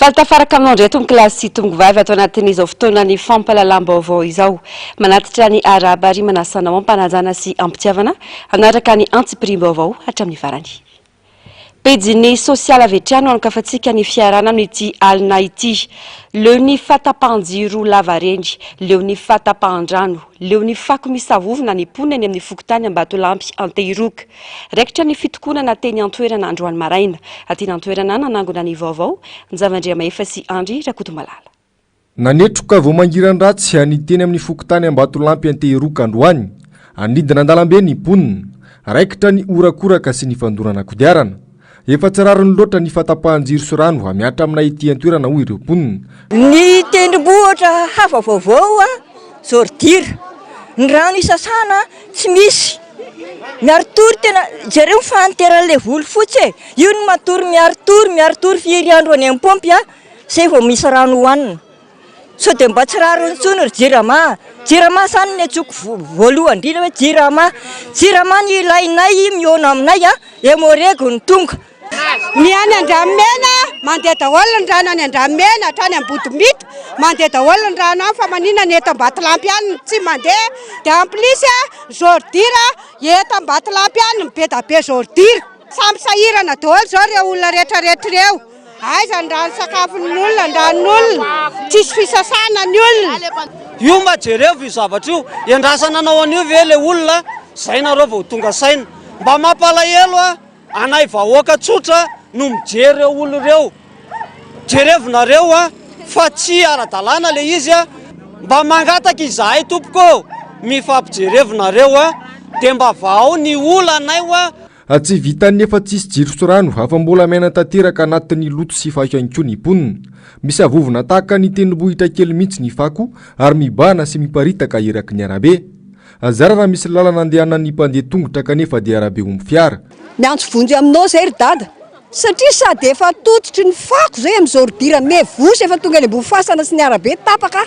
Faly tafaraka aminao indray tompokolahy sy tompokovavy ato anatin'izao fotoanan'ny fampahalalam-baovao izao. Manatitra ny arahaba ary manasa anao am-panajana sy am-pitiavana hanaraka ny antsipiriam-baovao hatramin'ny farany. Pejin'ny sosialy avy hatrany no anokafantsika ny fiarahana amin'ity alina ity. Leo ny fahatapahan-jiro lavareny, leo ny fahatapahan-drano, leo ny fako misavovona ny mponina eny amin'ny fokontany Ambatolampy Antehiroka. Raikitra ny fitokonana teny an-toerana androany maraina. Aty an-toerana nanangona ny vaovao, Njavandriamahefa sy Andry Rakotomalala. Nanetroka vao mangiran-dratsy ny teny amin'ny fokontany Ambatolampy Antehiroka androany. Nidina an-dalambe ny mponina. Raikitra ny horakoraka sy ny fandorana kodiarana. Efa tsy rariny loatra ny fahatapahan-jiro sy rano mihatra aminay ety an-toerana hoy ireo mponina. Ny tendrombohitra hafa vaovao ordure, ny rano isasana tsy misy, miari-tory tena, jereo ny fahanteran'ilay volo fotsy e, io no matory miari-tory, miari-tory firy andro any am-paompy a. Zay vao misy rano hohanina. Sao dia mba tsy rariny intsony ry jirama a! Jirama zany ny antsoiko voalohany indrindra hoe jirama. Jirama ny ilainay mihaona aminay a, Emorego no tonga. Ny any Andranomena mandeha daholo ny rano any Andranomena hatrany Ambodimita mandeha daholo ny rano any fa maninona ny eto Ambatolampy ihany no tsy mandeha dia en plus ordure eto Ambatolampy ihany no be da be ordure. Samy sahirana daholo izao ireo olona rehetra rehetra ireo. Aiza ny rano sakafon'ny olona, ny ranon'olona, tsisy fisasana ny olona. Io mba jerevo io zavatra io, iandrasana anao an'io ve le olona, zay nareo vao tonga saina. Mba mampalahelo a, anay vahoaka tsotra no mijery ireo olona ireo. Jerevo nareo a, fa tsy ara-dalàna le izy a. Mba mangataka izahay tompoko ô, mifampijerevo nareo a, de mba vahao ny olanay oa. Tsy vitan'ny efa tsisy jiro sy rano fa mbola miaina tanteraka anatin'ny loto sy fako ihany koa ny mponina. Misavovona tahaka ny tendrombohitra kely mihitsy ny fako ary mibahana sy miparitaka eraky ny arabe. Zara raha misy lalana andehanan'ny mpandeha tongotra kanefa dia arabe omby fiara. Miantso vonjy aminao zay ry dada satria sady efa tototry ny fako zay amin'izao ordure mevosy efa tonga any ambony fasana sy ny arabe tapaka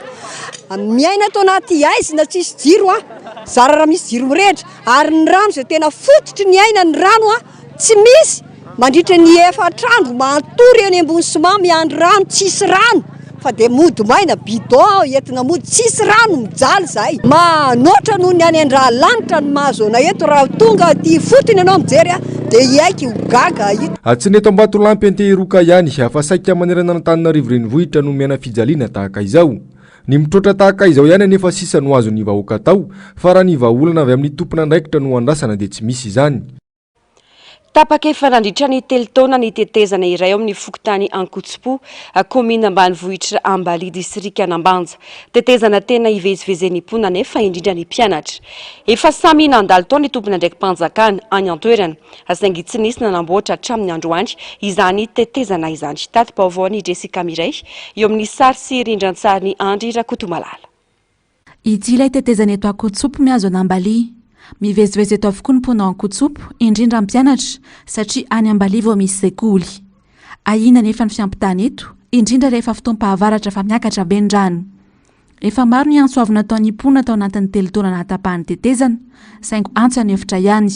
miaina ato anaty haizina tsisy jiro an zara raha misy jiro mirehitra Ary ny rano izay tena fototry ny aina ny rano a, tsy misy mandritra ny efatr'andro matory eny ambony ciment miandry rano tsisy rano fa dia mody maina bidon entina mody tsisy rano mijaly izahay. Manoatra noho ny any Andralanitra ny mahazo anay eto raha tonga aty ifotony ianao mijery a dia hiaiky ho gaga hahita. Tsy ny eto Ambatolampy Antehiroka ihany fa saika manerana an'Antananarivo renivohitra no miaina fijaliana tahaka izao. Ny mitroatra tahaka izao ihany anefa sisa no azon'ny vahoaka atao, fa raha ny vahaolana avy amin'ny tompon'andraikitra no andrasana dia tsy misy izany. Tapaka efa nandritra ny telo taona ny tetezana iray ao amin'ny fokontany Ankotsipo, kaominina ambanivohitra Ambalia, distrikan'Ambanja. Tetezana tena ivezivezen'ny mponina anefa, indrindra ny mpianatra. Efa samy nandalo tao ny tompon'andraiki-panjakana any an-toerana. Saingy tsy nisy nanamboatra hatramin'ny androany izany tetezana izany. Tati-baovaon'i Jessica Mireille eo amin'ny sary sy rindran-tsarin'i Andry Rakotomalala. Ity ilay tetezana eto Akotsopy mihazo an'Ambalia. Mivezivezy eto avokoa ny mponina ao Ankotsopy, indrindra ny mpianatra, satria any Ambalia vao misy sekoly. Ahiana anefa ny fiampitana eto, indrindra rehefa fotoam-pahavaratra fa miakatra be ny rano. Efa maro ny antso avo nataon'ny mponina tao anatin'ny telo taona nahatapahan'ny tetezana, saingy antso an'efitra ihany.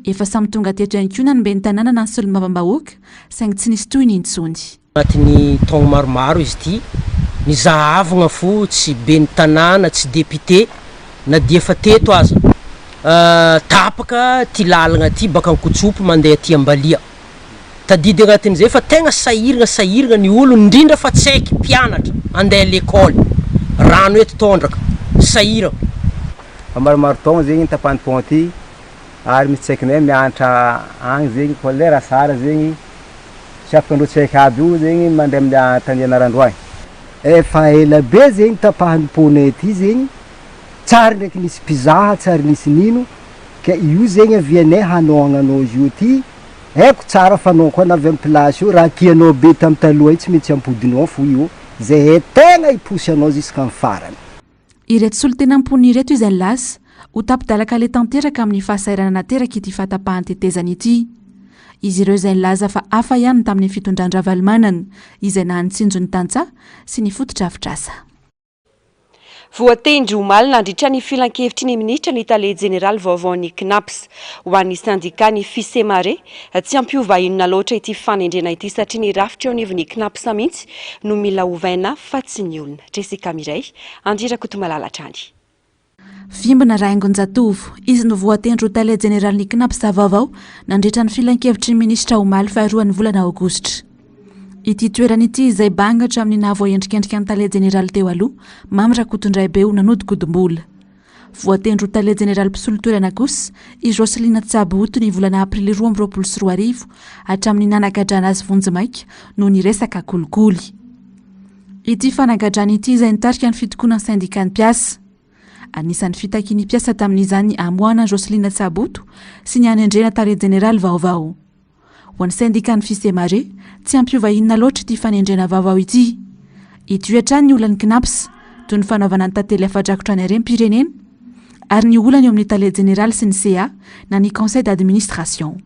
Efa samy tonga teto ihany koa na ny ben'ny tanàna na ny solombavambahoaka, saingy tsy nisy tohiny intsony. Anatin'ny taogno maromaro izy ity, nizahavagna fo tsy ben'ny tanàna, tsy député na dia efa teto aza. Tapaka ty lalagna ty baka Ankotsopy mandeha aty Ambalia. Tadidy agnatin'izay fa tegna sahiragna sahiragna ny olo indrindra fa tsaiky mpianatra andeha lekôly, rano eto tondraka, sahiragna. Fa maromaro taogno zegny tapahan'ny pont ty ary misy tsaikinay mianatra agny zegny koa lera asara zegny tsy afaka andreo tsaiky aby io zegny mandeha amle tany ianarandreo agny. Efa ela be zegny tapahan'ny pont-nay ty zegny, tsary ndraiky nisy mpizaha tsary nisy nino, ke io zegny avianay hanohagna anao zio ty. Haiko tsara fa anao koa navy am place io raha tianao be tam taloha io tsy maintsy ampodinao fo io zay tegna hiposy anao ziskam farany. Ireto solontena mponina ireto izay nilaza ho tapi-dalan-kaleha tanteraka amin'ny fahasahiranana naterak'ity fahatapahan-tetezana ity. Izy ireo izay nilaza fa hafa ihany ny tamin'ny fitondran-dRavalomanana izay naha nitsinjo ny tantsaha sy ny fotodrafitrasa. Voatendry omaly nandritra ny filankevitry ny minisitra ny tale jeneraly vaovaon'ny Cnaps. Ho an'ny sendikà ny Fisemare, tsy hampiova inona loatra ity fanendrena ity satria ny rafitra eo anivon'ny Cnaps mihitsy no mila ovaina fa tsy ny olona. Jessica Mireille, Andry Rakotomalala hatrany. Vimbina Rahaingonjatovo, izy no voatendry ho tale jeneralin'ny Cnaps vaovao nandritra ny filankevitry ny minisitra omaly faharoan'ny volana aogositra. Ity toerana ity izay banga hatramin'ny naha voaendrikendrika ny tale jeneraly teo aloha, Mamy Rakotondraibe ho nanodinkodim-bola. Voatendry ho tale jeneraly mpisolo toerana kosa i Jocelyn Tsaboto ny volana aprily 2022 hatramin'ny nanagadrana azy vonjimaika noho ny resaka kolikoly. Ity fanagadrana ity izay nitarika ny fitokonan'ny sendikan'ny mpiasa. Anisan'ny fitakian'ny mpiasa tamin'izany ny hamoahana an'i Jocelyn Tsaboto sy ny hanendrena tale jeneraly vaovao. Ho an'ny sendikan'ny Fisemare, tsy hampiova inona loatra ity fanendrena vaovao ity. Hitohy hatrany ny olan'ny Cnaps, toy ny fanaovana ny tantely afa-drakotra ny harem-pirenena, ary ny olana eo amin'ny tale jeneraly sy ny CA na ny conseil d'administration.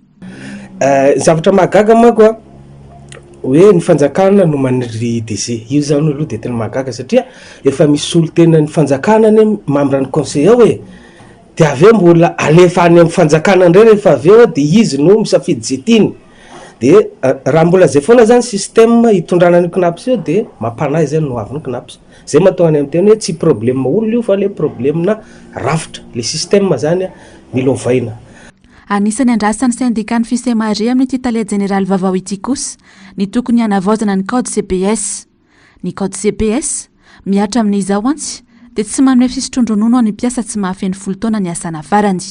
Ny zavatra mahagaga manko a, hoe ny fanjakana no maniry DG, io zany aloha de tena mahagaga satria efa misy solontenan'ny fanjakana anie membre ny conseil ao e, De avy eo mbola alefa any amin'ny fanjakana indray rehefa avy eo de izy no misafidy ze tiany. De raha mbola zay foana zany système hitondrana an'io Cnaps io de mampanahy zay ny hoavin'ny Cnaps. Zay mahatonga anay miteny hoe tsy problème olona io fa le problème-na rafitra, le système zany mila ovaina. Anisan'ny andrasan'ny sendikan'ny Fisemare amin'ity tale jeneraly vaovao ity kosa ny tokony hanavaozana ny code CPS. Ny code CPS, mihatra amin'izao antsy, dia tsy manome fisotroan-dronono an'ny mpiasa tsy mahafeno folo taona niasana farany.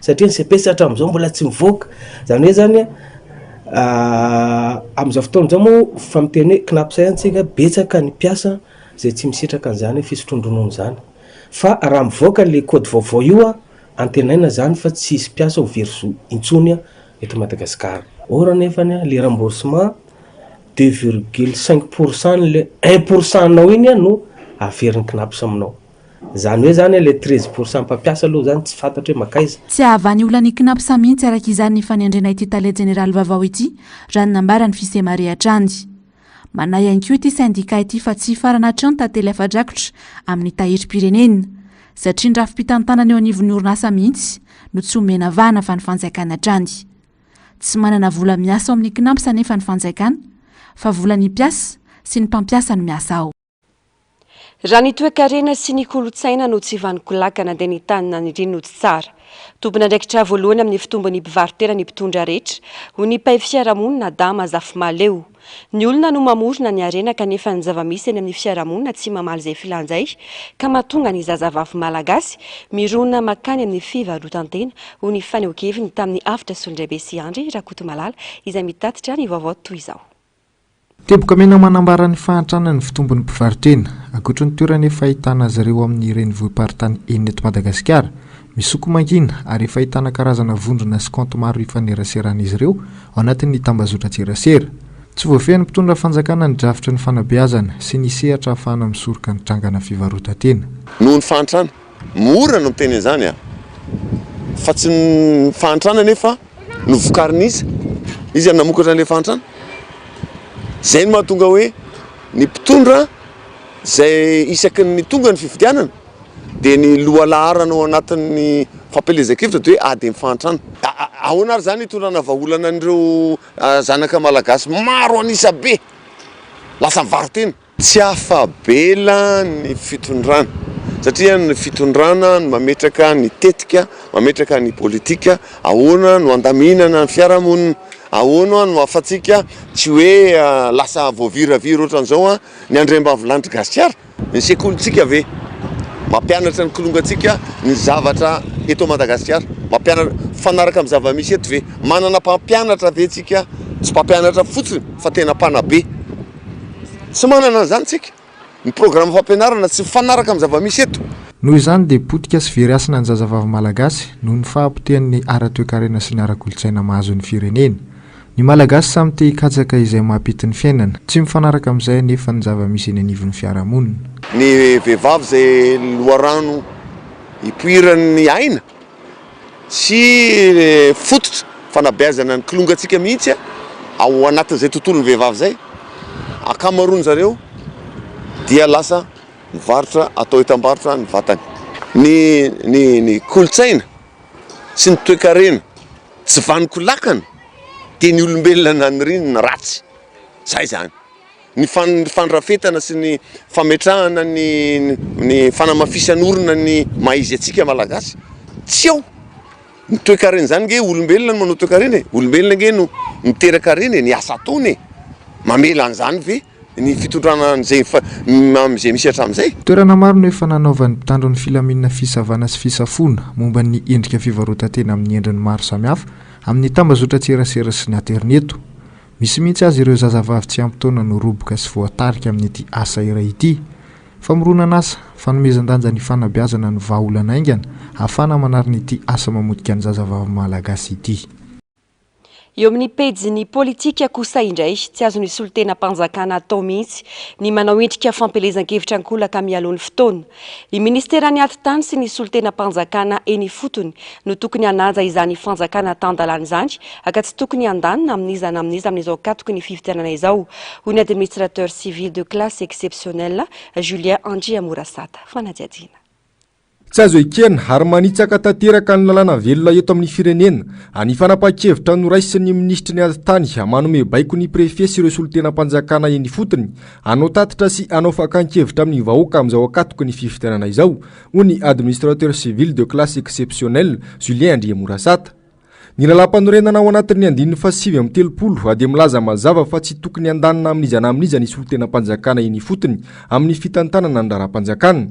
Satria ny CPS hatramin'izao mbola tsy mivoaka. Izany hoe izany amin'izao fotoana izao moa fa miteny hoe CNAPS ihany tsika, betsaka ny mpiasa izay tsy misitraka an'izany fisotroan-dronono izany. Fa raha mivoaka ilay code vaovao io, antenaina izany fa tsy hisy mpiasa ho very zo intsony eto Madagasikara. Or anefany le remboursement 2,5 pour cent le 1 pour cent nao iny no averin'ny Cnaps aminao. Izany hoe zany le 13 pour cent mpampiasa aloha zany tsy fantatra hoe mankaiza. Tsy hahavaha ny olan'ny Cnaps mihitsy araka izany ny fanendrena ity tale jeneraly vaovao ity, raha ny nambaran'ny Fisemare hatrany. Manahy ihany koa ity sendika ity fa tsy hifarana hatreo ny tantely afa-drakotra amin'ny tahirim-pirenena, satria ny rafi-pitantanana eo anivon'ny orinasa mihitsy no tsy omena vahana fa ny fanjakana hatrany. Tsy manana vola miasa ao amin'ny Cnaps anefa ny fanjakana fa volan'ny mpiasa sy ny mpampiasa no miasa ao. Raha ny toekarena sy ny kolontsaina no tsy vanon-kolakana dia ny tany naniriany no tsy tsara. Tompon'andraikitra voalohany amin'ny fitombon'ny mpivaro-tena ny mpitondra rehetra, hoy ny mpahay fiarahamonina Adama Zafimahaleo. Ny olona no mamorona ny harena kanefa ny zava-misy eny amin'ny fiarahamonina tsy mamaly izay filàny izay ka mahatonga ny zazavavy malagasy mirona makany amin'ny fivarotan-tena, hoy ny fanehoan-keviny tamin'ny Avotra Solondraibe sy Andry Rakotomalala izay mitatitra ny vaovao toy izao. Teboka mena manambara ny fahantrana ny fitombon'ny mpivaro-tena. Ankoatry ny toerana efa ahitana azy ireo amin'ny renivohi-paritany enina eto Madagasikara, Misoko mangina ary efa ahitana karazana vondrona sy kaonty maro ifaneraseran'izy ireo ao anatin'ny tambazotran-tserasera. Tsy voafehin'ny mpitondra fanjakana ny drafitry ny fanabeazana sy ny sehatra ahafahana misoroka ny trangana fivarotan-tena. Noho ny fahantrana. Mora no miteny an'izany a! Fa tsy ny fahantrana anefa no vokarin'iza? Iza no namokatra an'ilay fahantrana? Izay no mahatonga hoe ny mpitondra izay isaky ny tonga ny fifidianana dia ny lohalaharana ao anatin'ny fampielezan-kevitra dia hoe ady amin'ny fahantrana. Ahoana ary izany hitondrana vahaolana an'ireo zanaka malagasy maro an'isa be lasa mivaro-tena? Tsy afa-bela ny fitondrana satria ny fitondrana no mametraka ny tetika, mametraka ny politika, ahoana no handaminana ny fiarahamonina, ahoana no ahafahantsika tsy hoe lasa voaviravira ohatran'izao ny andriambavilanitry gasikara. Ny sekolintsika ve mampianatra ny kilongantsika ny zavatra eto Madagasikara? Mampianatra mifanaraka amin'ny zava-misy eto ve? Manana mpampianatra ve tsika? Tsy mpampianatra fotsiny fa tena mpanabe. Tsy manana an'izany tsika. Ny programa fampianarana tsy mifanaraka amin'ny zava-misy eto. Noho izany dia potika sy very hasina ny zazavavy malagasy noho ny fahapotehan'ny ara-toekarena sy ny ara-kolontsaina mahazo ny firenena. Ny Malagasy samy te hikatsaka izay mampety ny fiainana. Tsy mifanaraka amin'izay anefa ny zava-misy eny anivon'ny fiarahamonina. Ny vehivavy izay loharano ipoiran'ny aina sy fototra fanabeazana ny kilongantsika mihitsy ao anatin'izay tontolon'ny vehivavy izay, ankamaroan-dry zareo dia lasa. mivarotra atao entam-barotra ny vatany. Ny ny ny kolontsaina sy ny toekarena tsy vanoko lakana dia ny olombelona naniriny ny ratsy. Zay zany. Ny fandrafetana sy ny fametrahana ny ny fanamafisan'orina ny maha izy antsika Malagasy tsy ao. Ny toekarena izany nge olombelona no manao toekarena e, olombelona nge no miteraka harena e, ny asa ataony e, mamela an'izany ve ny fitondrana an'izay efa amin'izay misy hatramin'izay? Toerana maro no efa nanaovan'ny mpitandro ny filaminana fisavana sy fisafoana momba ny endrika fivarotan-tena amin'ny endriny maro samihafa amin'ny tambazotran-tserasera sy ny aterineto. Misy mihitsy aza ireo zazavavy tsy ampy taona no roboka sy voatarika amin'ity asa iray ity. Famoronan'asa, fanomezan-danja ny fanabeazana no vahaolana haingana ahafahana manarina ity asa mamotika ny zazavavy malagasy ity. Eo amin'ny pejin'ny politika kosa indray, tsy azon'ny solontenam-panjakana atao mihitsy ny manao endrika fampielezan-kevitra ankolaka mialoha ny fotoana. Ny minisiteran'ny Atitany sy ny solontenam-panjakana eny ifotony no tokony hanaja izany fanjakana tan-dalàna izany ka tsy tokony handany na amin'iza na amin'iza amin'izao katoky ny fifidianana izao, hoy ny administrateur civil de classe exceptionnelle, Julien Andriamorasata. Fanadihadiana. Tsy azo ekena ary manitsaka tanteraka ny lalàna velona eto amin'ny firenena ny fanapahan-kevitra noraisin'ny minisitry ny Atitany manome baiko ny préfet sy ireo solontenam-panjakana eny ifotony hanao tatitra sy hanao fakan-kevitra amin'ny vahoaka amin'izao ankatoky ny fifidianana izao, hoy ny administrateur civil de classe exceptionnelle, Julien Andriamorasata. Ny lalàmpanorenana ao anatin'ny andininy faha-39 dia milaza mazava fa tsy tokony handanina amin'iza na amin'iza ny solontenam-panjakana eny ifotony amin'ny fitantanana ny raharaham-panjakana.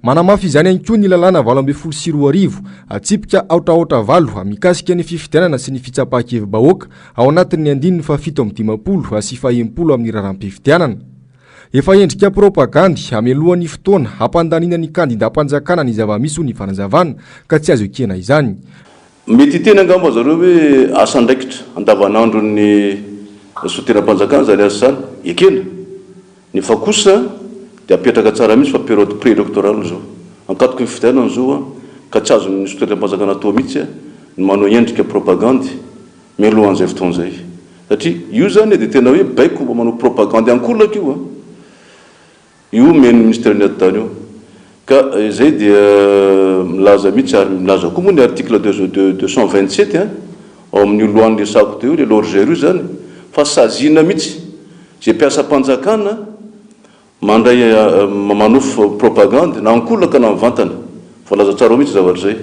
Manamafy izany ihany koa ny lalàna 2018, tsipika aotra aotra valo, mikasika ny fifidianana sy ny fitsapan-kevi-bahoaka ao anatin'ny andininy faha-57 sy faha-60 amin'ny raharaham-pifidianana. Efa endrika propagandy hamelohan'ny fotoana hampandaniana ny kandidam-panjakana ny zava-misy hoy ny fanazavana ka tsy azo ekena izany. Mety hiteny angamba zareo hoe asa andraikitra andavanandron'ny solontenam-panjakana izany asa izany. Ekena. Nefa kosa dia apetraka tsara mihitsy fa période pré-électorale izao. Ankatoky ny fifidianana izao an, ka tsy azon'ny solontenam-panjakana atao mihitsy ny manao endrika propagandy mialohan'izay fotoana izay. Satria io izany dia tena hoe baiko mba manao propagandy ankolaka io an. Io omen'ny minisiteran'ny atitany io. Ka izay dia milaza mihitsy ary milaza koa moa ny article deux 227 an, ao amin'io loi niresahako teo io, ilay loi-RGR io izany, fa saziana mihitsy izay mpiasam-panjakana mandray manao propagandy na ankolaka na mivantana. Voalaza tsara ao mihitsy zavatra izay.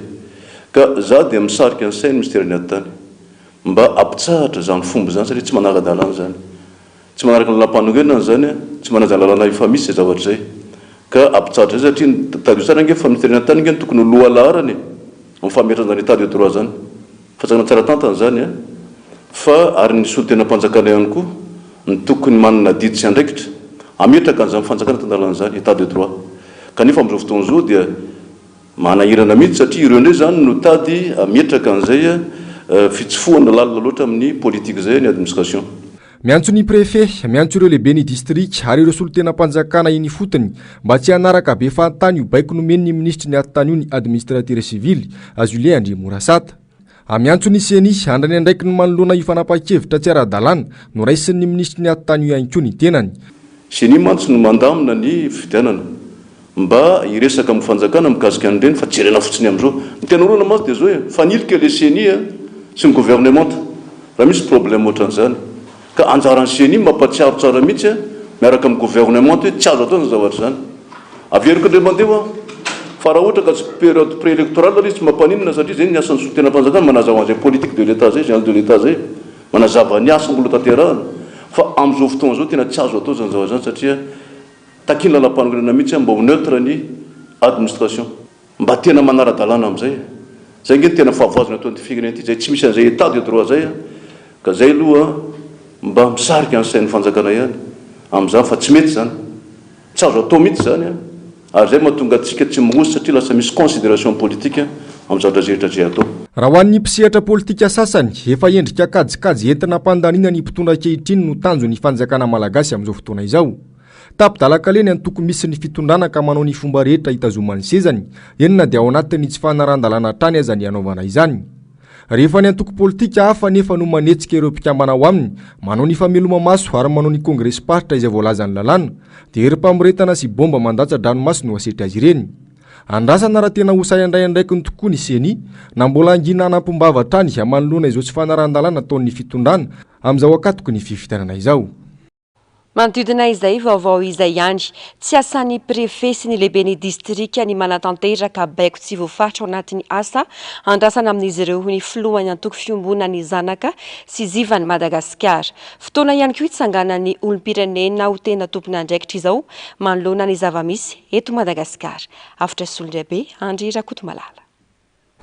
Ka za dia misarika ny sain'ny minisiteran'ny atitany mba hampitsahatra izany fomba izany satria tsy manara-dalàna izany. Tsy manaraka ny lalàmpanorenana izany, tsy manaja ny lalàna efa misy izay zavatra izay. Ka ampitsahatra izay satria ny tadidio tsara ange fa ny firenena tany ange no tokony ho lohalaharana e! amin'ny fametrahana izany état de droit izany. Fanjakana tsara tantana izany an! Fa ary ny solontenam-panjakana ihany koa no tokony manana adidy sy andraikitra hametraka an'izany fanjakana tan-dalàna izany, état de droit. Kanefa amin'izao fotoana izao dia Manahirana mihitsy satria ireo indray izany no tady hametraka an'izay fitsofohana lalina loatra amin'ny politique izay ny administration. Miantso ny Préfet, miantso ireo lehiben'ny distrika ary ireo solontenam-panjakana eny ifotony mba tsy hanaraka be fahatany io baiko nomen'ny minisitry ny atitany io ny administrateur sivily, Julien Andriamorasata. Miantso ny Ceni handray ny andraikiny manoloana io fanapahan-kevitra tsy ara-dalàna noraisin'ny minisitry ny atitany io ihany koa ny tenany. Ceni mantsy no mandamina ny fifidianana. Mba hiresaka amin'ny fanjakana mikasika an'ireny fa jerena fotsiny amin'izao. Ny tena olana mantsy dia izao e, mifanilika ilay ceni sy ny governemanta raha misy problème ohatran'izany. Ka anjaran'ny ceni mampatsiaro tsara mihitsy miaraka amin'ny governemanta hoe tsy azo atao izany zavatra izany. Averiko indray mandeha hoa fa raha ohatra ka tsy période pré-électorale ilay izy tsy mampaninona satria izay ny asan'ny solontenam-panjakana manazava an'izay politique de l'Etat izay, général de l'Etat izay, manazava ny asa mbola tanterahana. Fa amin'izao fotoana izao tena tsy azo atao izany zavatra izany satria Takian'ny lalàmpanorenana mihitsy mba ho neutre ny administration. Mba tena manara-dalàna amin'izay e. Zay ange no tena fahavoazana eto amin'ity firenena ity, zay tsy misy an'izay état de droit zay ka zay aloha mba misarika ny sain'ny fanjakana ihany amin'izany fa tsy mety izany. Tsy azo atao mihitsy izany ary zay mahatonga antsika tsy miroso satria lasa misy considération politique amin'ny zavatra zay rehetra zay atao. Raha ho an'ny mpisehatra politika sasany, efa endrika kajikajy entina hampandaniana ny mpitondra ankehitriny no tanjon'ny fanjakana malagasy amin'izao fotoana izao. Tapi-dalan-kaleha ny antoko misy ny fitondrana ka manao ny fomba rehetra hitazomany ny sezany, eny na dia ao anatin'ny tsy fanarahan-dalàna hatrany aza ny hanaovana izany. Rehefa ny antoko politika hafa anefa no manetsika ireo mpikambana ao aminy, manao ny fameloma-maso ary manao ny kongresim-paritra izay voalazan'ny lalàna, dia herim-pamoretana sy bomba mandatsa-dranomaso no asetry azy ireny. Andrasana raha tena ho sahy handray andraikiny tokoa ny Ceni, na mbola hangina hanampim-bava hatrany manoloana izao tsy fanarahan-dalàna ataon'ny fitondrana amin'izao ankatoky ny fifidianana izao. Manodidina izay vaovao izay ihany, tsy asan'ny Préfet sy ny lehiben'ny distrika ny manatanteraka baiko tsy voafaritra ao anatin'ny asa andrasana amin'izy ireo hoy ny filohan'ny antoko fiombonan'ny zanaka sy zivan'i Madagasikara. Fotoana ihany koa hitsanganan'ny olom-pirenena ho tena tompon'andraikitra izao manoloana ny zava-misy eto Madagasikara. Avotra Solondraibe Andry Rakotomalala.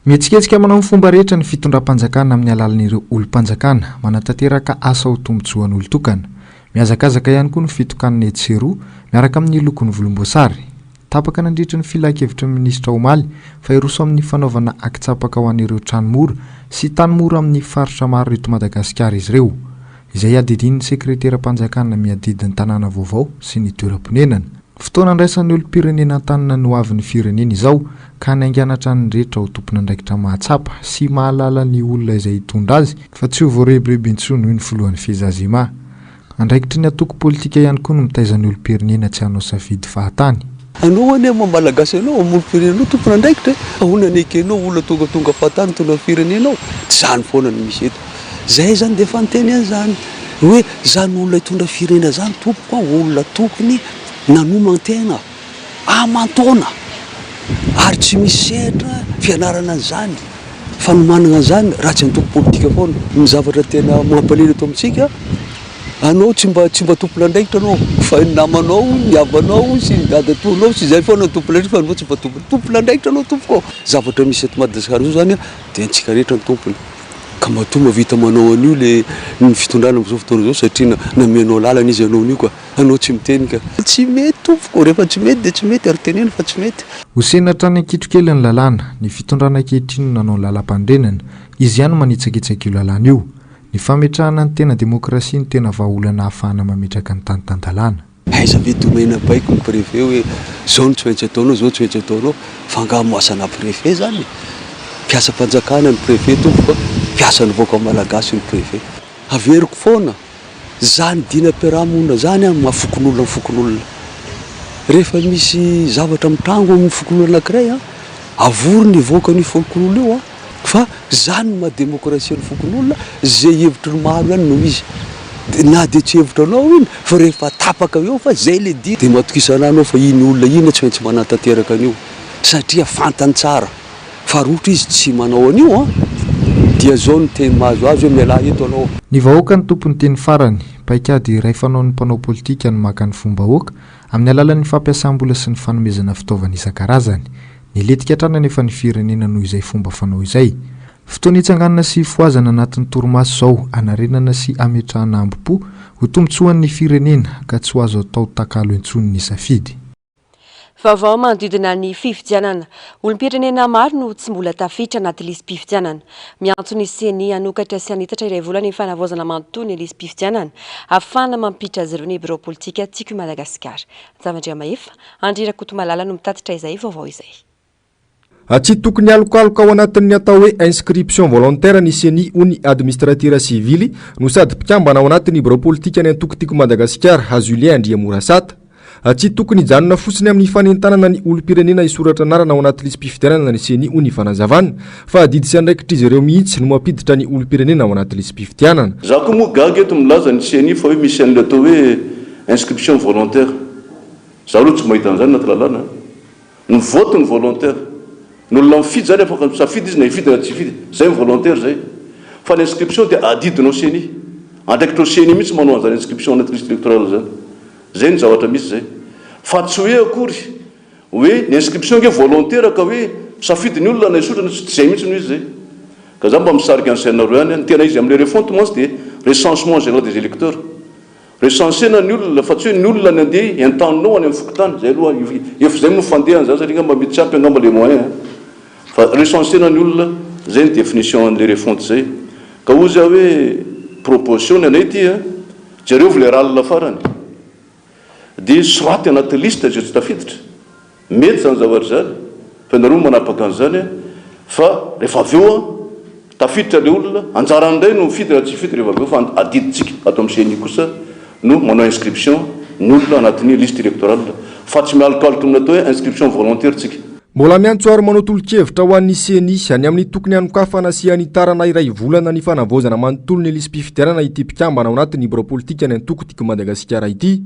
Mihetsiketsika manao ny fomba rehetra ny fitondram-panjakana amin'ny alalan'ireo olom-panjakana manatanteraka asa ho tombontsoan'olon-tokana. Mihazakazaka ihany koa ny fitokanana etsy sy eroa miaraka amin'ny lokon'ny volomboasary. Tapaka nandritry ny filankevitry ny minisitra omaly fa hiroso amin'ny fanaovana ankitsapaka ho an'ireo trano mora sy tany mora amin'ny faritra maro eto Madagasikara izy ireo, izay iadidian'ny sekreteram-panjakana miadidy ny tanàna vaovao sy ny toeram-ponenana. Fotoana andraisan'ny olom-pirenena an-tanana ny hoavin'ny firenena izao ka hanaingana hatrany ny rehetra ho tompon'andraikitra mahatsapa sy mahalala ny olona izay hitondra azy fa tsy ho voarebireby intsony hoy ny filohan'ny Fezazima. Andraikitry ny antoko politika ihany koa ny mitaiza ny olom-pirenena tsy hanao safidy fahatany. Anao anie maha malagasy anao, maha olom-pirenena anao tompon'andraikitra e! Ahoana no ekenao olona tongatonga fahatany mitondra ny firenenao? Tsy izany foana no misy eto. Zay zany dia efa niteny an'izany hoe zany olona hitondra firenena zany tompoko a olona tokony nanoman-tena aman-taona ary tsy misy sehatra fianarana an'izany, fanomanana an'izany raha tsy antoko politika foana. Ny zavatra tena mampalahelo eto amintsika, anao tsy mba tsy mba tompon'andraikitra anao fa ny namanao, ny havanao sy ny dadatoanao sy izay foana no tompon'andraikitra fa anao tsy mba tompon- tompon'andraikitra anao tompoko ô. Zavatra misy eto Madagasikara izao zany dia antsika rehetra ny tompony. Ka matoa mahavita manao an'io le ny fitondrana amin'izao fotoana izao satria namenao lalana izy hanao an'io ka anao tsy miteny ka. Tsy mety tompoko, rehefa tsy mety dia tsy mety ary teneno fa tsy mety. Hosehina hatrany an-kitrokely ny lalàna. Ny fitondrana ankehitriny no nanao ny lalampanorenana. Izy ihany no manitsakitsaka io lalàna io. Ny fametrahana ny tena demokrasia no tena vahaolana ahafahana mametraka ny tany tan-dalàna. Aiza ve domena baiko ny préfet hoe zao no tsy maintsy ataonao, zao tsy maintsy ataonao, fa angaha moa asana préfet zany e? Mpiasam-panjakana ny préfet tompoko a, mpiasan'ny vahoaka malagasy ny préfet. Averiko foana, zany dinam-piarahamonina zany an maha fokonolona ny fokonolona. Rehefa misy zavatra mitrango amin'ny fokonolona anakiray an, avory ny vahoakan'io fokonolona io an, Fa zany no maha demokrasia ny fokonolona, ze hevitry ny maro ihany no izy, de na de tsy hevitra anao iny fa rehefa tapaka eo fa zay le dia, de matokisa anah anao fa iny olona iny tsy maintsy manatanteraka an'io satria fantany tsara fa raha ohatra izy tsy manao an'io an dia zao ny teny mahazo azy hoe mialà eto anao. Ny vahoaka no tompon'ny teny farany. Paikady iray fanaon'ny mpanao politika ny maka ny fom-bahoaka, amin'ny alalan'ny fampiasam-bola sy ny fanomezana fitaovana isan-karazany. Nilentika hatrany anefa ny firenena noho izay fomba fanao izay. Fotoana hitsanganana sy hifohazana anatin'ny torimaso izao, hanarenana sy hametrahana hambom-po ho tombontsoan'ny firenena ka tsy ho azo atao takalo intsony ny safidy. Vaovao manodidina ny fifidianana. Olom-pirenena maro no tsy mbola tafiditra anaty lisi-pifidianana. Miantso ny Ceni hanokatra sy hanitatra iray volana ny fanavaozana manontolo ny lisi-pifidianana ahafahana mampiditra azy ireo ny birao politika Tiako i Madagasikara. Javandriamahefa, Andry Rakotomalala no mitatitra izay vaovao izay. Tsy tokony hialokaloka ao anatin'ny atao hoe inscription volontaire ny Ceni hoy ny administratera sivily no sady mpikambana ao anatin'ny birao politikan'ny antoko Tiako Madagasikara, Julien Andriamorasata. Tsy tokony hijanona fotsiny amin'ny fanentanana ny olom-pirenena hisoratra anarana ao anaty lisi-pifidianana ny Ceni hoy ny fanazavana fa adidy sy andraikitr'izy ireo mihitsy no mampiditra ny olom-pirenena ao anaty lisi-pifidianana. Za koa moa gaga eto milaza ny Ceni fa hoe misy an'ilay atao hoe inscription volontaire. Za aloha tsy mahita an'izany anaty lalàna a. Ny vote no volontaire. Ny olona mifidy zany afaka misafidy izy na hifidy na tsy hifidy. Zay ny volontaire zay. Fa ny inscription dia adidinao ceni. Andraikitrao ceni mihitsy manao an'izany inscription anaty liste électorale zany. Zay ny zavatra misy zay. Fa tsy hoe akory hoe ny inscription ange volontaire ka hoe misafidy ny olona na hisotra na tsy, tsy zay mihitsy no izy zay. Ka za mba misarika ny sainareo ihany. Ny tena izy amin'ilay refonte mantsy dia recensement général des électeurs. Recenser-na ny olona fa tsy hoe ny olona ny andeha entaninao any amin'ny fokontany, zay aloha efa zay moa fandehany zany satria angamba mety tsy ampy angamba le moyen an! Fa recenser-na ny olona, zay ny définition an'le refonte zay. Ka hozy aho hoe proposition ny anay ity an, jerevo le râle farany, dia soraty anaty liste izay tsy tafiditra, mety zany zavatra izany, fa ianareo no manapaka an'izany an, fa rehefa avy eo an. Tafiditra ilay olona, anjarany indray no mifidy raha tsy hifidy rehefa avy eo fa adidintsika ato amin'ny ceni kosa no manao inscription ny olona anatin'ny liste électorale fa tsy mialokaloka amin'ny atao hoe inscription volontaire tsika. Mbola miantso ary manao tolo-kevitra ho an'ny ceni any amin'ny tokony hanokafana sy hanitarana iray volana ny fanavaozana manontolo ny lisi-pifidianana ity mpikambana ao anatin'ny birao politikan'ny antoko Tiako Madagasikara ity.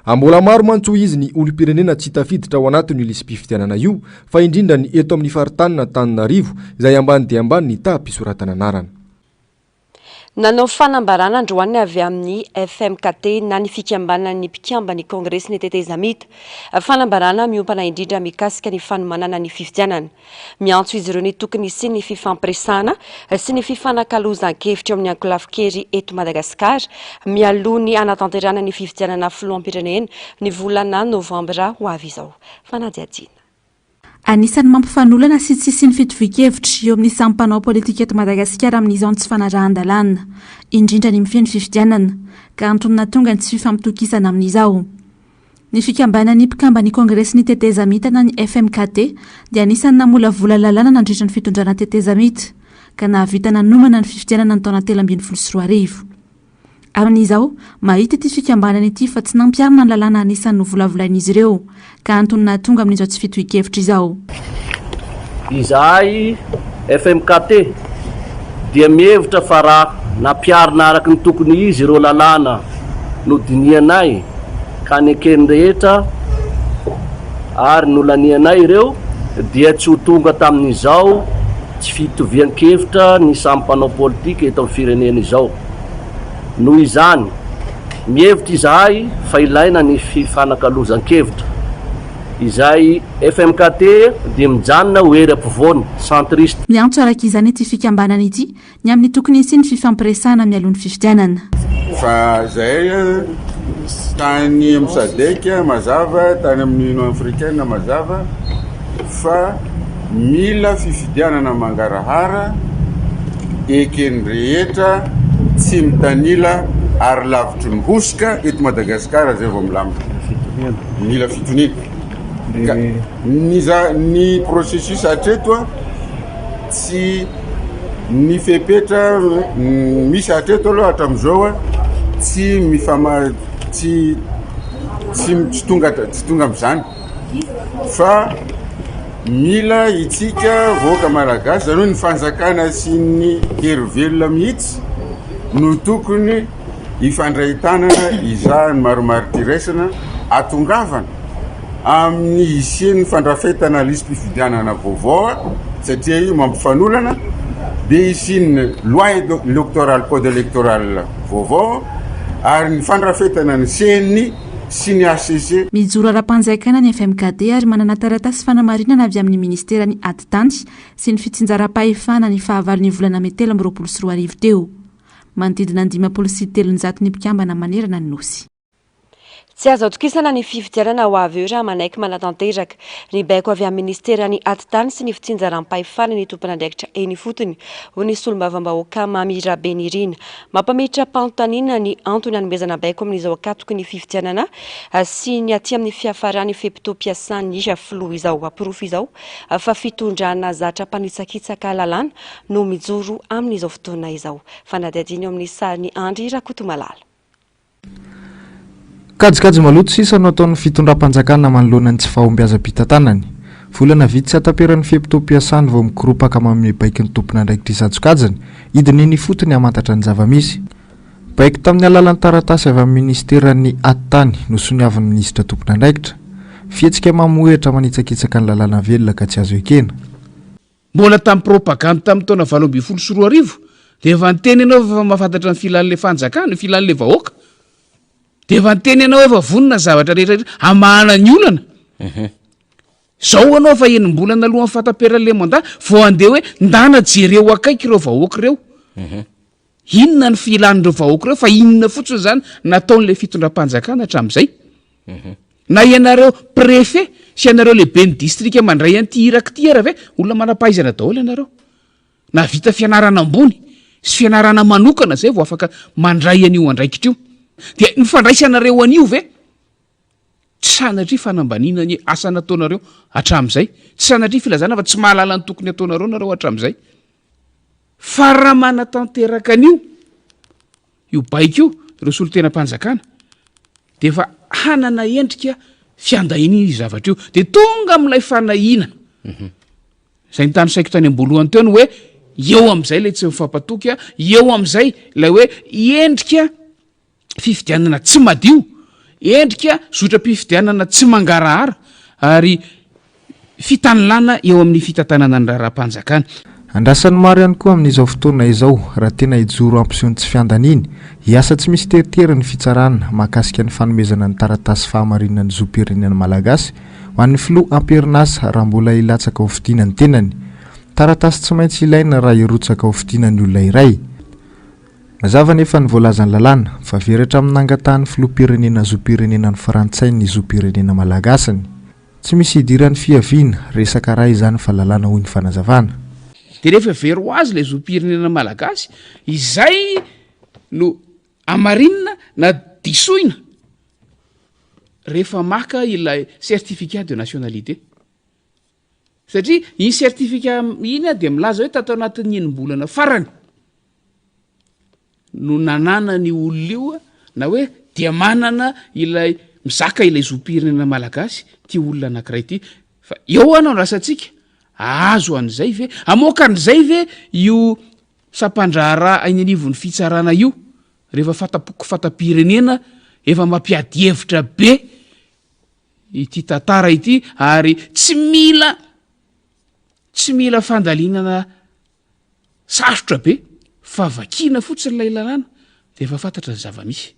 Mbola maro mantsy hoy izy ny olom-pirenena tsy tafiditra ao anatin'io lisi-pifidianana io fa indrindra ny eto amin'ny faritanin'Antananarivo izay ambany dia ambany ny taham-pisoratana anarana. Nanao fanambarana androany avy amin'ny FMKT na ny Fikambanan'ny Mpikamban'ny Kongresin'ny Tetezamita. Fanambarana miompana indrindra mikasika ny fanomanana ny fifidianana. Miantso izy ireo ny tokony hisian'ny fifampiresahana sy ny fifanakalozan-kevitra eo amin'ny ankolafin-kery eto Madagasikara mialoha ny hanatanterahana ny fifidianana filoham-pirenena ny volana novambra ho avy izao. Fanadihadiana. Anisan'ny mampifanolana sy tsy hisian'ny fitovian-kevitra eo amin'ny samy mpanao politika eto Madagasikara amin'izao ny tsy fanarahan-dalàna, indrindra ny mifehy ny fifidianana, ka antony nahatonga ny tsy fifampitokisana amin'izao. Ny fikambanan'ny mpikamban'ny Kongresin'ny tetezamita na ny FMKT dia anisan'ny namolavola lalàna nandritra ny fitondrana tetezamita, ka nahavita nanomana ny fifidianana ny taona 2013. Amin'izao, mahita ity fikambanana ity fa tsy nampiharina ny lalàna anisan'ny novolavolain'izy ireo, ka antony nahatonga amin'izao tsy fitohin-kevitra izao. Izahay FMKT dia mihevitra fa raha nampiharina araka ny tokony izy ireo lalàna nodinihanay ka neken'ny rehetra ary nolanianay ireo dia tsy ho tonga tamin'izao tsy fitovian-kevitra ny samy mpanao politika eto amin'ny firenena izao. Noho izany, mihevitra izahay fa ilaina ny fifanakalozan-kevitra. Izay FMKT dia mijanona ho hery ampovoany, centriste. Miantso araka izany ity fikambanana ity Ny amin'ny tokony hisian'ny fifampiresahana mialoha ny fifidianana. Fa zahay tany amin'ny Sadec mazava, tany amin'ny Union Africaine mazava fa mila fifidianana mangarahara, eken'ny rehetra, tsy mitanila ary lavitry ny hosoka eto Madagasikara zay vao milamina. Mila fitoniana. Ka ny za- ny processus hatreto Tsy ny fepetra misy hatreto aloha hatramin'izao tsy mifama tsy tsy tsy tonga tsy tonga amin'izany fa mila itsika vahoaka malagasy zany hoe ny fanjakana sy ny hery velona mihitsy no tokony hifandray tanana hizaha ny marimaritra-iraisana atongavana amin'ny hisian'ny fandrafetana lisi-pifidianana vaovao satria io mampifanolana dia hisian'ny loi électorale code électoral vaovao ary ny fandrafetana ny ceni sy ny HCC. Mijoro ara-panjakana ny FMKD ary manana taratasy fanamarinana avy amin'ny ministeran'ny Atitany sy ny fitsinjaram-pahefana ny fahavalon'ny volana mey 2023 teo. Manodidina ny 350 ny mpikambana manerana ny Nosy. Tsy azo atokisana ny fifidianana ho avy eo raha manaiky manatanteraka ny baiko avy amin'ny minisiteran'ny Atitany sy ny fitsinjaram-pahefana ny tompon'andraikitra eny ifotony, hoy ny solombavambahoaka Mamy Rabenirina. Mampametra-panontaniana ny antony hanomezana baiko amin'izao ankatoky ny fifidianana sy ny aty amin'ny fiafaran'ny fe-potoam-piasan'ny filoha izao. Porofo izao fa fitondrana zatra mpanitsakitsaka lalàna no mijoro amin'izao fotoana izao. Fanadihadiana eo amin'ny sarin'i Andry Rakotomalala. Kajikajy maloto sisa no ataon'ny fitondram-panjakana manoloana ny tsy fahombiazam-pitantanany. Volana vitsy tsy hataperan'ny fe-potoam-piasany vao mikoropaka manome baiko ny tompon'andraikitra isan-tsokajiny, hidina eny ifotony hamantatra ny zava-misy. Baiko tamin'ny alalan'ny taratasy avy amin'ny minisiteran'ny Atitany nosoniavin'ny minisitra tompon'andraikitra. Fihetsika mamohehitra manitsakitsaka ny lalàna velona ka tsy azo ekena. Mbola tamin'ny propagandy tamin'ny taona 2018 dia efa niteny ianao fa efa mahafantatra ny filan'ilay fanjakana, ny filan'ilay vahoaka. Dia efa niteny ianao efa vonona ny zavatra rehetra rehetra hamahana ny olana. Zao ianao efa enim-bolana alohan'ny fahataperan'ilay mandat vao handeha hoe ndana jereo akaiky ireo vahoaka ireo. Inona ny filan'ireo vahoaka ireo fa inona fotsiny izany nataon'ilay fitondram-panjakana hatramin'izay? Na ianareo préfet sy ianareo lehiben'ny distrika mandray an'ity iraka ity ara ve olona manam-pahaizana daholo ianareo? Nahavita fianarana ambony sy fianarana manokana izay vao afaka mandray an'io andraikitra io. Dia ny fandraisanareo an'io ve tsy sanatria fanambaniana ny asa nataonareo hatramin'izay? Tsy sanatria filazana fa tsy mahalala ny tokony hataonareo nareo hatramin'izay? Fa raha manatanteraka an'io, io baiko io, ireo solontenam-panjakana, dia efa hanana endrika fiandahiana io zavatra io. Dia tonga amin'ilay fanahiana. Izay notanisaiko tany am-boalohany teo ny hoe eo amin'izay ilay tsy mifampatoky, eo amin'izay ilay hoe endrika fifidianana tsy madio, endrika zotram-pifidianana tsy mangarahara ary fitanilana eo amin'ny fitantanana ny raharaham-panjakana. Andrasan'ny maro ihany koa amin'izao fotoana izao raha tena hijoro hampiseho ny tsy fiandaniany, hiasa tsy misy teritery ny fitsarana mahakasika ny fanomezana ny taratasy fahamarinan'ny zom-pirenena malagasy ho an'ny filoha am-perinasa raha mbola hilatsaka hofidiana ny tenany. Taratasy tsy maintsy ilaina raha hirotsaka hofidiana ny olona iray. Mazava anefa ny voalazan'ny lalàna, fa very hatramin'ny nangatahan'ny filoham-pirenena zom-pirenena ny frantsay ny zom-pirenena malagasiny. Tsy misy idiran'ny fiaviana, resaka ra izany fa lalàna hoy ny fanazavana. Dia rehefa very ho azy ilay zom-pirenena malagasy, izay no amarinina na disoina rehefa maka ilay certificat de nationalité. Satria iny certificat iny dia milaza hoe tato anatin'ny enim-bolana farany no nananany io olona io na hoe dia manana ilay mizaka ilay zom-pirenena malagasy ity olona anankiray ity. Fa eo ano andrasantsika, ahazo an'izay ve, hamoaka an'izay ve io sampandraharaha eny anivon'ny fitsarana io rehefa fata-poko fata-pirenena efa mampiady hevitra be ity tantara ity ary tsy mila tsy mila fandalinana sarotra be fa vakiana fotsiny ilay lalàna dia efa fantatra ny zava-misy.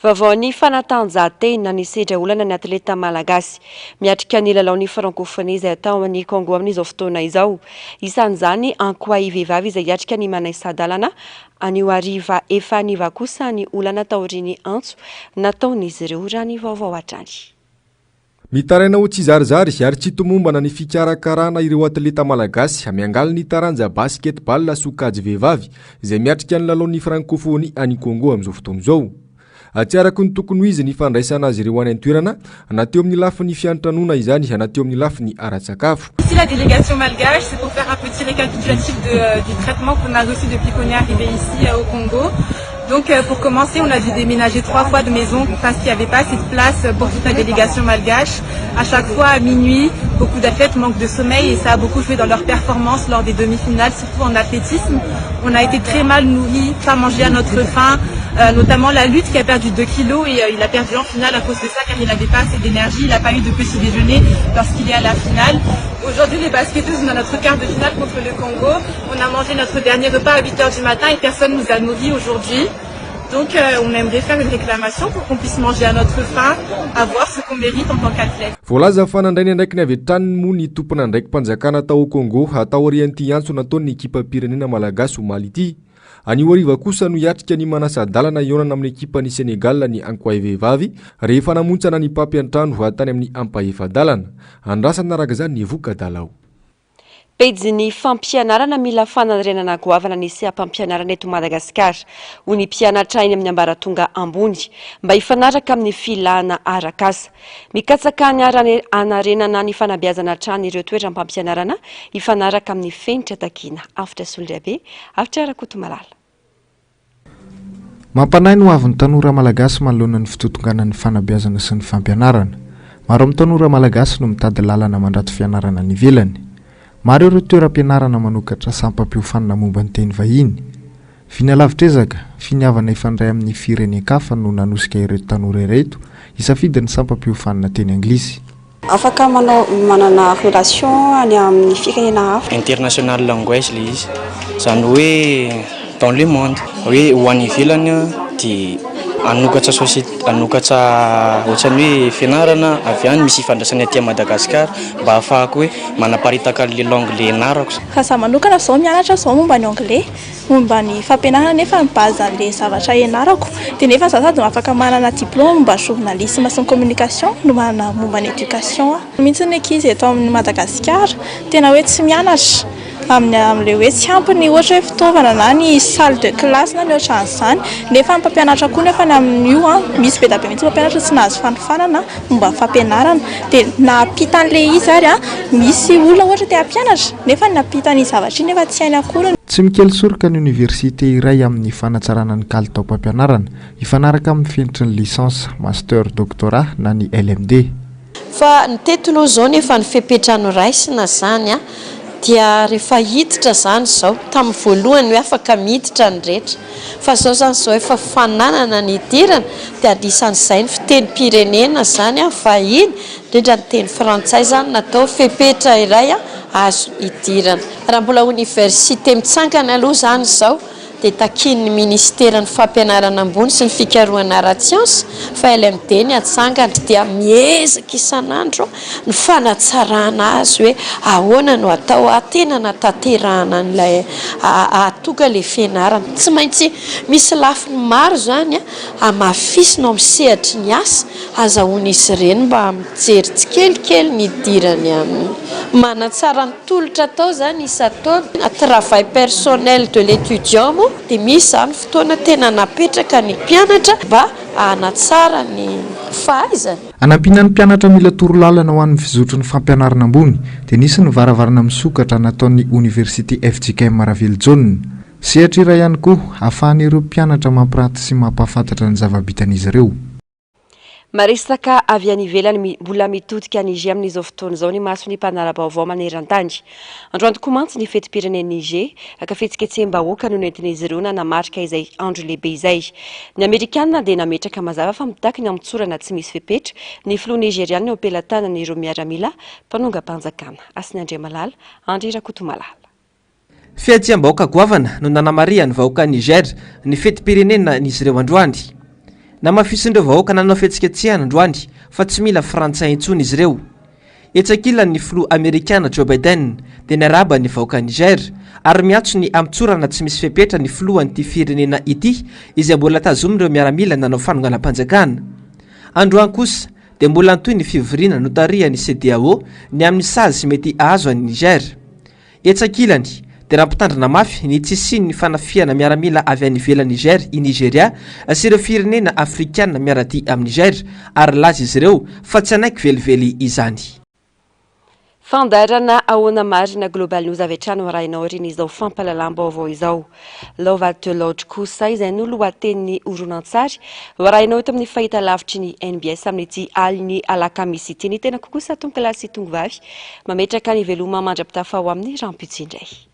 Vaovaon'ny fanatanjahantena, nisedra olana ny atleta malagasy. Miatrika ny lalaon'ny Francophonie izay atao any Congo amin'izao fotoana izao. Isan'izany Ankoay vehivavy izay hiatrika ny manaisadalana Anio hariva efa nivaha kosa ny olana taorian'ny antso nataon'izy ireo, raha ny vaovao hatrany. Mitaraina ho tsizarizary ary tsy tomombana ny fikarakarana ireo atleta malagasy miangaly ny taranja basket-ball sokajy vehivavy izay miatrika ny lalaon'ny Francophonie any Congo amin'izao fotoana izao. Tsy araka ny tokony ho izy ny fandraisana azy ireo any an-toerana na teo amin'ny lafiny fiantranoana izany na teo amin'ny lafiny ara-tsakafo. Ici la délégation malgache, c'est pour faire un petit récapitulatif de du traitement qu'on a reçu depuis qu'on est arrivé ici au Congo. Donc pour commencer, on a dû déménager trois fois de maison parce qu'il n'y avait pas assez de place pour toute la délégation malgache. À chaque fois à minuit, beaucoup d'athlètes manquent de sommeil et ça a beaucoup joué dans leur performance lors des demi-finales, surtout en athlétisme. On a été très mal nourris, pas mangé à notre faim, notamment la lutte qui a perdu 2 kilos et il a perdu en finale à cause de ça car il n'avait pas assez d'énergie, il n'a pas eu de petit déjeuner lorsqu'il est à la finale. Aujourd'hui, les basketteuses, on a notre quart de finale contre le Congo. On a mangé notre dernier repas à 8 heures du matin et personne nous a nourris aujourd'hui. Donc euh, on aimerait faire une réclamation pour qu'on puisse manger à notre faim, avoir ce qu'on mérite en tant qu'athlète. Voalaza fa nandray ny andraikiny avy hatrany moa ny tompon'andraiki-panjakana tao Congo taorian'ity antso nataon'ny ekipam-pirenena malagasy omaly ity. Anio hariva kosa no hiatrika ny manasa-dalana hihaonana amin'ny ekipan'i Sénégal ny Ankoay vehivavy rehefa namontsana ny mpampiantrano tany amin'ny ampahefa-dalana. Andrasana araka izany ny voka-dalao. Pejin'ny fampianarana Mila fanarenana goavana ny seha-pampianarana eto Madagasikara, hoy ny mpianatra eny amin'ny ambaratonga ambony, mba hifanaraka amin'ny filàna arak'asa. Mikatsaka ny hanarenana ny fanabeazana hatrany ireo toeram-pampianarana hifanaraka amin'ny fenitra takiana. Avotra Solondraibe, Avotra Rakotomalala. Mampanahy ny hoavin'ny tanora malagasy manoloana ny fitotonganan'ny fanabeazana sy ny fampianarana. Maro amin'ny tanora malagasy no mitady lalana mandrato fianarana any ivelany. Maro ireo toeram-pianarana manokatra sampam-piofanana momba ny teny vahiny. Vina lavitr'ezaka, finiavana hifandray amin'ny firenen-kafa no nanosika ireto tanora ireto hisafidy ny sampam-piofanana teny anglisy. Afaka manao manana relation any amin'ny firenena hafa. International language le izy, zany hoe dans le monde, hoe ho any ivelany dia hanokatra société, hanokatra ohatran'ny hoe fianarana avy any misy ifandraisany aty Madagascar mba ahafahako hoe manaparitaka an'le langue le ianarako. Raha za manokana zao mianatra zao momba ny anglais, momba ny fampianarana nefa ny base an'le zavatra ianarako dia nefa za sady afaka manana diplôme momba ny journalisme sy ny communication no manana momba ny éducation aho. Mihitsy ny ankizy eto amin'ny Madagasikara tena hoe tsy mianatra. amin'ny amin'ilay hoe tsy ampy ny ohatra hoe fitaovana na ny salle de classe na ny ohatran'izany, nefa ny mpampianatra koa nefa ny amin'io an, misy be dia be mihitsy mpampianatra tsy nahazo fanofanana momba ny fampianarana, dia na hampita an'ilay izy ary an, misy olona ohatra te hampianatra nefa ny hampita an'iny zavatra iny nefa tsy hainy akory. Tsy mikely soroka ny oniversite iray amin'ny fanatsarana ny kalitaom-pampianarana, hifanaraka amin'ny fenitry ny licence, master, doctorat na ny LMD. Fa ny teto aloha izao nefa ny fepetra noraisina izany an, dia rehefa hiditra izany izao, tamin'ny voalohany hoe afaka miditra ny rehetra, fa izao izany izao efa fananana ny hidirana, dia anisan'izay ny fitenim-pirenena izany an, vahiny, indrindra ny teny frantsay izany natao fepetra iray azo hidirana. Raha mbola oniversite mitsangana aloha izany izao, dia takian'ny Minisiteran'ny Fampianarana Ambony sy ny Fikarohana ara-tsiansa fa LMD ny hatsangana dia miezaka isan'andro ny fanatsarana azy hoe ahoana no atao tena hanatanterahana an'ilay hahatonga ilay fianarana. Tsy maintsy misy lafiny maro izany hamafisina ao amin'ny sehatry ny asa azahoan'izy ireny mba mijery tsikelikely ny hidirany aminy. Manatsara ny tolotra atao izany isan-taona. Travail personnel de l'étudiant moa dia misy izany fotoana tena napetraka ny mpianatra mba hanatsara ny fahaizany. Hanampiana ny mpianatra mila torolalana ho an'ny fizotry ny fampianarana ambony dia nisy ny varavarana misokatra nataon'ny oniversite fjkm Ravelojaona. Sehatra iray ihany koa ahafahan'ireo mpianatra mampiranty sy mampahafantatra ny zava-bitan'izy ireo. Maresaka avy any ivelany mbola mitodika Niger amin'izao fotoana izao ny mason'ny mpanara-baovao maneran-tany. Androany tokoa mantsy ny fetim-pirenen'i Niger, ka fihetsiketseham-bahoaka no nentin'izy ireo nanamarika izay andro lehibe izay. Ny Amerikana dia nametraka mazava fa mitaky ny hamotsorana tsy misy fepetra ny filoha nigeriana eo am-pelatanan'ireo miaramila mpanongam-panjakana. Hasina Andriamalala, Andry Rakotomalala. Fihetseham-bahoaka goavana no nanamarihan'ny vahoakan'i Niger ny fetim-pirenenan'izy ireo androany. Namafisin'ireo vahoaka nanao fihetsiketsehana androany fa tsy mila frantsay intsony izy ireo. Etsy ankilany ny filoha amerikana Joe Biden dia niarahaba ny vahoakan'i Niger ary miantso ny hamotsorana tsy misy fepetra ny filohan'ity firenena ity izay mbola tazomin'ireo miaramila nanao fanonganam-panjakana. Androany kosa dia mbola nitohy ny fivoriana notarihan'ny CEDEAO ny amin'ny sazy mety hahazo an'i Niger. Etsy ankilany, dia nampitandrina mafy ny tsy hisian'ny fanafihana miaramila avy any ivelan'i Niger i Nigeria sy ireo firenena afrikana miara-dia amin'i Niger ary nilaza izy ireo fa tsy hanaiky velively izany. Fandaharana Ahoana Marina Global News avy hatrany ho arahinao aorian'izao fampahalalam-baovao izao. Love at the Lodge kosa izay no lohatenin'ny horonantsary ho arahinao eto amin'ny fahitalavitry ny NBS amin'ity alin'ny alakamisy ity. Ny tenako kosa tompokolahy sy tongovavy Mametraka ny veloma mandra-pitafa ho amin'ny rahampitso indray.